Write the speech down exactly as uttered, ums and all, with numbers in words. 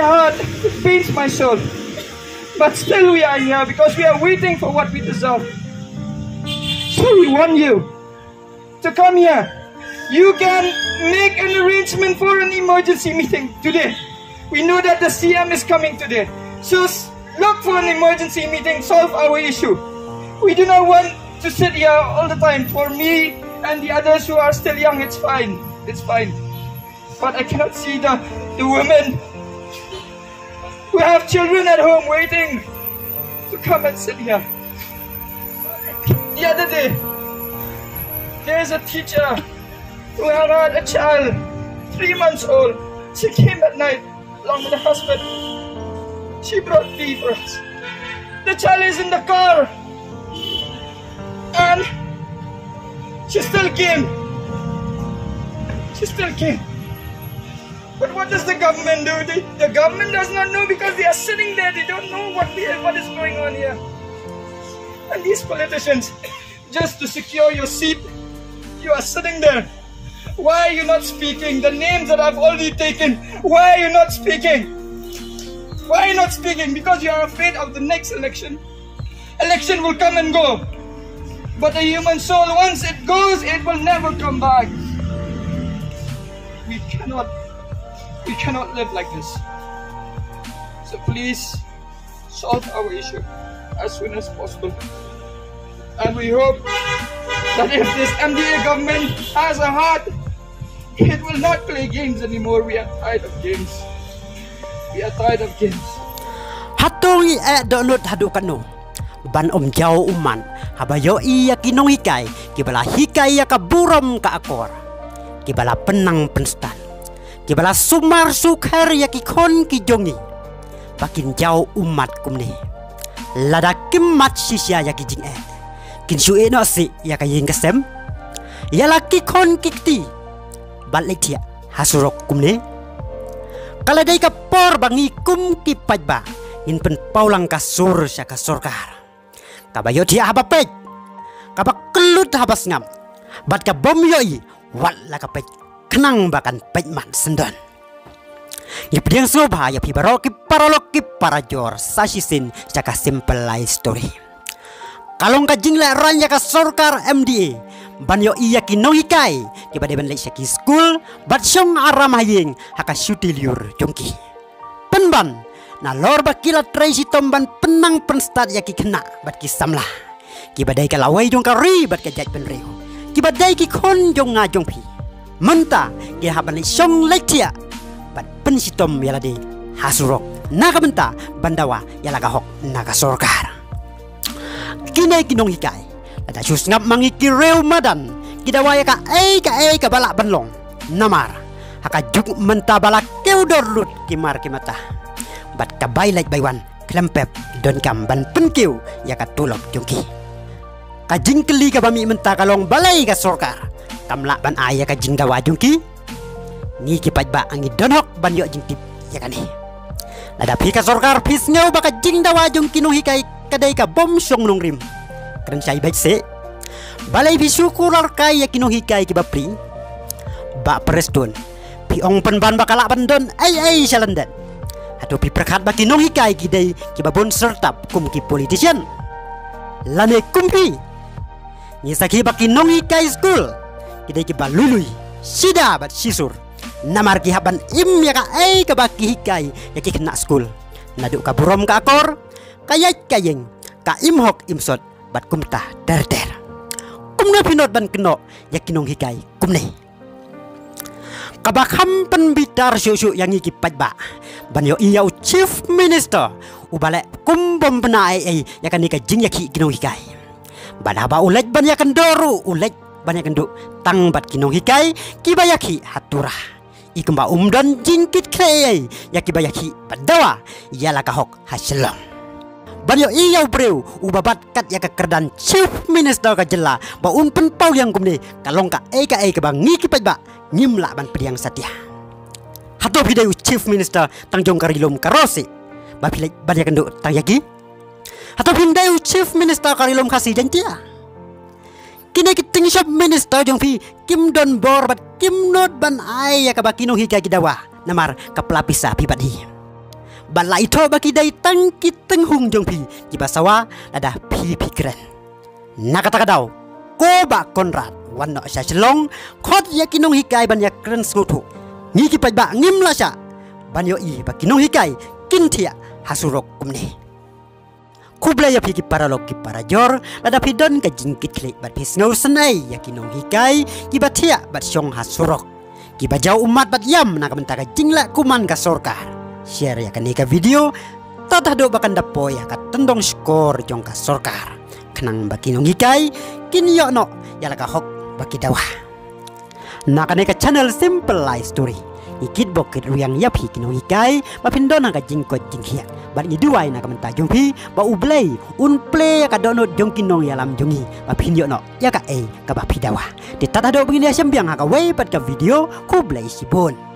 Heart, it pains my soul. But still we are here because we are waiting for what we deserve. So we want you to come here. You can make an arrangement for an emergency meeting today. We know that the C M is coming today. So s- look for an emergency meeting, solve our issue. We do not want to sit here all the time. For me and the others who are still young, it's fine. It's fine. But I cannot see the, the women who have children at home waiting to come and sit here. The other day, there's a teacher who had had a child, three months old. She came at night along with her husband. She brought tea for us. The child is in the car. And she still came. She still came. But what does the government do? They, the government does not know because they are sitting there. They don't know what, we, what is going on here. And these politicians, just to secure your seat, you are sitting there. Why are you not speaking? The names that I've already taken, why are you not speaking? Why are you not speaking? Because you are afraid of the next election. Election will come and go. But the human soul, once it goes, it will never come back. We cannot, we cannot live like this. So please solve our issue as soon as possible. And we hope that if this M D A government has a heart, it will not play games anymore. We are tired of games. We are tired of games. Hato ngi eh dohnud haduh katno ban ym jaw ummat haba ïohi ïa ki nonghikai kiba la hikai ïa ka burom ka akor, kiba la pynnang pynstad, kiba la sumar sukher ïa ki khun ki jong ngi ba kin jaw ummat kumne. Lada kim mad shisha ïa ki jingeh, kin shu ïeh noh sih ïa ka ïing ka sem, ïa la ki khun ki kti bad leit thiah ha surok kumne. Ka la dei ka por ba ngi kum ki paidbah ngin pynpaw lang ka sur sha ka sorkar kaba ïohthiah haba peit, kaba kyllut haba sngap, bad ka bym ïohi wat la ka peit khnang ba kan peit mat syndon. Ngi pdiang sngewbha ïa phi baroh ki paralok ki parajor sa shisien sha ka Simple Life Story. Ka long ka jinglehrain ïa ka sorkar M D A ban ïohi ïa ki nonghikai kiba dei ban leit sha ki skul bad shong aram ha ïing ha ka shuti lyiur jong ki. Pynban nalor ba ki la trei shitom ban pynnang pynstad ïa ki khynnah bad ki samla kiba dei ka lawei jong ka ri bad ka jaitbynriew, kiba dei ki khun jong nga jong phi. Mynta ki hap ban leit shong leit thiah bad pynshitom ïa lade ha surok na ka bynta ban dawa ïa la ka hok na ka sorkar. Kine ki nonghikai, lada shu sngap ma ngi ki riew madan, ki dawa ïa kaei kaei kaba lah ban long. Namar ha ka juk mynta ba la kiew dor lut ki mar ki mata bad ka bai leit bai wan, khlem pep donkam ban pynkiew ïa ka tulop jong ki. Ka jingkylli kaba mih mynta ka long, balei ka sorkar kam lah ban ai ïa ka jingdawa jong ki? Ngi ki paidbah ngi don hok ban ïoh jingtip ïa kane. Lada phi ka sorkar phi sngew ba ka jingdawa jong ki nonghikai ka dei ka bym shong nongrim, kren shai beit seh. Balei phi shu kular kai ïa ki nonghikai kiba pyrshah? Bah Prestone, phi ong pynban ba ka lah ban don ei ei sha lyndet. Hato phi pyrkhat ba ki nonghikai ki dei kiba bun syrtap kum ki politician? Lane kum phi? Ngi sakhi ba ki nonghikai skul ki dei kiba lui lui, shida bad shisur. Namar ki hap ban im ïa kaei kaba ki hikai ïa ki khynnah skul, naduh ka burom ka akor, ka ïaid ka ïeng, ka im hok im sot bad kumta ter ter. Kumno phi nud ban kynnoh ïa ki nonghikai kumne? Kaba kham pynbitar shuh shuh ïa ngi ki paidbah ban ïohi ïa u Chief Minister uba leh kum bym bna ei ei ïa kane ka jingïakhih ki nonghikai. Bad haba u leit ban ïakynduh ruh u leit ban ïakynduh tang bad ki nonghikai kiba ïakhih ha Tura. I kumba um don jingkit khreh ei ei ïa kiba ïakhih bad dawa ïa la ka hok ha Shillong. Ban ïohi ïa u briew uba bat kat ïa ka kyrdan Chief Minister ka jylla ba un pynpaw ïa ngi kumne ka long kaei kaei kaba ngi ki paidbah ngim lah ban pdiang satia. Hato phi dei u Chief Minister tang jong ka Ri Lum ka Ro seh ba phi leit ban ïakynduh tang ïa ki? Hato phim dei u Chief Minister ka Ri Lum Khasi Jaiñtia? Kine ki tyngshop minister jong phi kim don bor bad kim nud ban ai ïa kaba ki nonghikai ki dawa namar ka pla pisa phi bat hi. Bad la ithuh ba ki dei tang ki tynghung jong phi kiba sawa lada phi phi kren. Na kata ka daw, ko Bah Conrad, wan noh sha Shillong, khot ïa ki nonghikai ban ïakren sngewthuh. Ngi ki paidbah ngim lah shah ban ïohi ba ki nonghikai kin thiah ha surok kumne. Khublei ïa phi ki paralok ki parajor, lada phi don ka jingkitkhlieh bad phi sngewsynei ïa ki nonghikai kiba thiah bad shong ha surok, kiba jaw ummat bad ïam na ka bynta ka jingleh kuman ka sorkar. Share ïa kane ka video tad haduh ba kan da poi ha ka tyndong shkor jong ka sorkar, khnang ba ki nonghikai kin ïoh noh ïa la ka hok ba ki dawa. Na kane ka channel Simple Life Story, ngi kitbok kitrwiang ïa phi ki nonghikai ba phin don ha ka jingkoit jingkhiah. Bad ngi duwai na ka bynta jong phi ba U Blei un plie ïa ka dohnud jong ki nongïalam jong ngi ba phin ïoh noh ïa kaei kaba phi dawa. Te tad haduh ba ngin ïashem biang ha kawei pat ka video, khublei shibun.